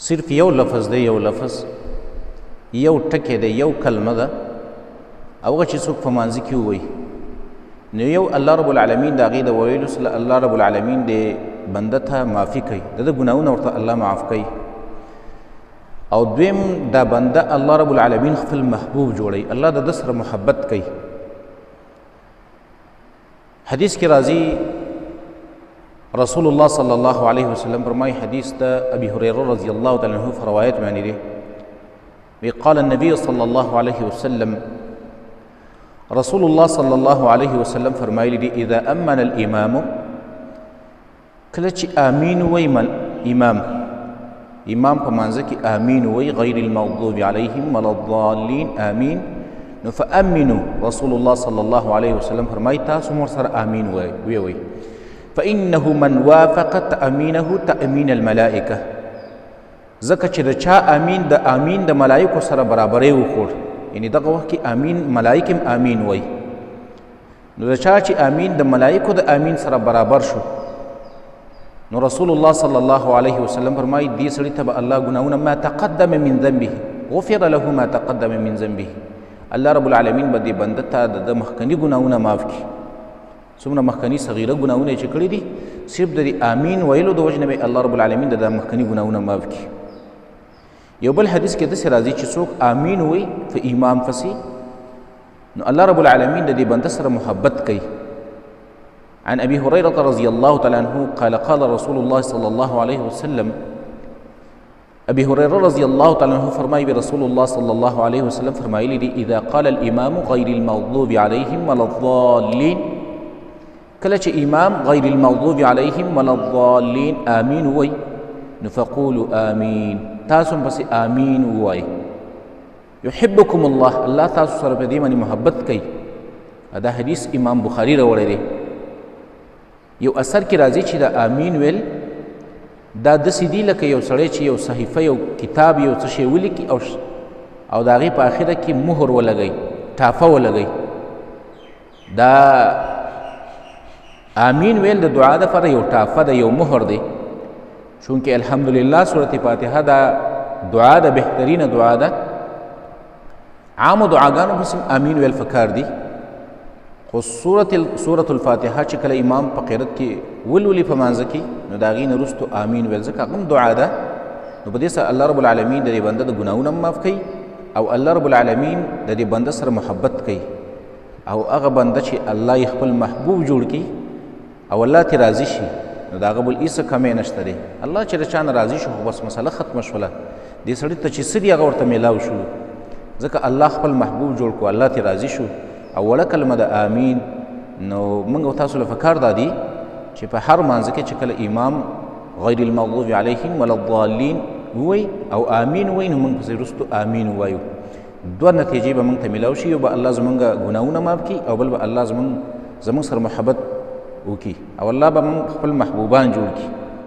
صرف یو لفظ دی، یو لفظ، یو ټکی دی، یو کلمه ده، او هغه چې څوک په مانځه کې ووایي نو یو الله رب العالمین د هغې د ویلو سره الله رب العالمین د بنده ته معافي کوي، د ده ګناهونه ورته الله معاف کوي. او دویم دا بنده الله رب العالمین خپل محبوب جوړوي، الله د ده سره محبت کوي. حدیث کې راځي رسول الله صلی الله علیه وسلم فرمایي، حدیث د ابي هريره رضی الله تعالی عنه په روایت باندې دی، وی قال النبي صلی الله علیه وسلم، رسول الله صلی الله علیه وسلم فرمایلی دی، اذا امن الامام، کله چې امین وایي امام، امام په مانځه کې امین وایي، غیر المغضوب علیهم ولا الضالین امین، نو فامنوا، رسول الله صلی الله علیه وسلم فرمایي تاسو مور سره امین وایي، فإنه من وافق تأمینه تأمین الملائکه، ځکه چې د چا امین د امین د ملائکو سره برابرۍ وخوړ، یعنی دغه وخت کې امین ملائک هم امین وایي، نو د چا چې امین د ملائکو د امین سره برابر شو، نو رسول الله صلی الله علیه وسلم فرمایي دې سړي ته به الله ګناهونه ما تقدم من ذنبه غفر له ما تقدم من ذنبه، الله رب العالمین به دې بنده ته د ده مخکني ګناهونه معاف کړي. څومره مخکني صغیره ګناهونه یې چې کړي دي، صرف د دې امین ویلو د وجې نه به الله رب العالمین د ده مخکني ګناهونه معاف کړي. یو بل حدیث کې داسې راځي چې څوک امین وایي په امام پسې، نو الله رب العالمین د دې بنده سره محبت کوي. عن أبي هريرة رضي الله تعالى عنه قال قال رسول الله صلى الله عليه وسلم، أبي هريرة رضي الله تعالى عنه فرمای رسول الله صلى الله عليه وسلم فرمایلی دی، إذا قال الإمام غير المغضوب عليهم ولا الضالين، کله چې امام غير المغضوب عليهم ولا الضالين آمین وای، نو فقولوا آمین، تاسو هم پسې آمین ووایئ. يحبكم الله، الله تاسو سره په دې باندې محبت کوي. دا حدیث امام بخاري راوړی دی. یو اثر کې راځي چې دا آمین ویل دا داسې دي لکه یو سړی چې یو صحیفه، یو کتاب، یو څه شی ولیکي او د هغې په آخره کې مهر ولګوي، ټافه ولګوي. دا آمین ویل د دعا دپاره یو ټافه ده، یو مهر دی. چونکه الحمدلله سورة فاتحه دا دعا ده، بهترینه دعا ده. عامو دعاګانو پسې آمین ویل پکار دي، خو سورة الفاتحه چې کله امام په قرت کې ولولي په مانځه کې، نو د هغې نه وروستو آمین ویل، ځکه هغه هم دعا ده. نو په دې سره الله رب العالمین د دې بنده د ګناهونه هم معاف کوي، او الله رب العالمین د دې بنده سره محبت کوي، او هغه بنده چې الله یې خپل محبوب جوړ کړي او الله ترې راضي شي، نو د هغه بل هېڅ کمی نشته دی. الله چې د چا نه راضي شو، خو بس مسله ختمه شوله، دې سړي ته چې څه دي هغه ورته میلاو شو، ځکه الله خپل محبوب جوړ کړو، الله ترې راضي شو. او وړه کلمه د آمین، نو موږ او تاسو له پکار دا دي چې په هر مانځه کې چې کله امام غیر المغضوب علیهم ولا الضالین ووایي او آمین ووایي، نو موږ پسې وروستو آمین ووایو. دوه نتیجې به موږ ته میلاو شي، یو به الله زموږ ګناهونه معاف کړي، او بل به الله زموږ سره محبت وکړي، او الله به موږ خپل محبوبان جوړ کړي.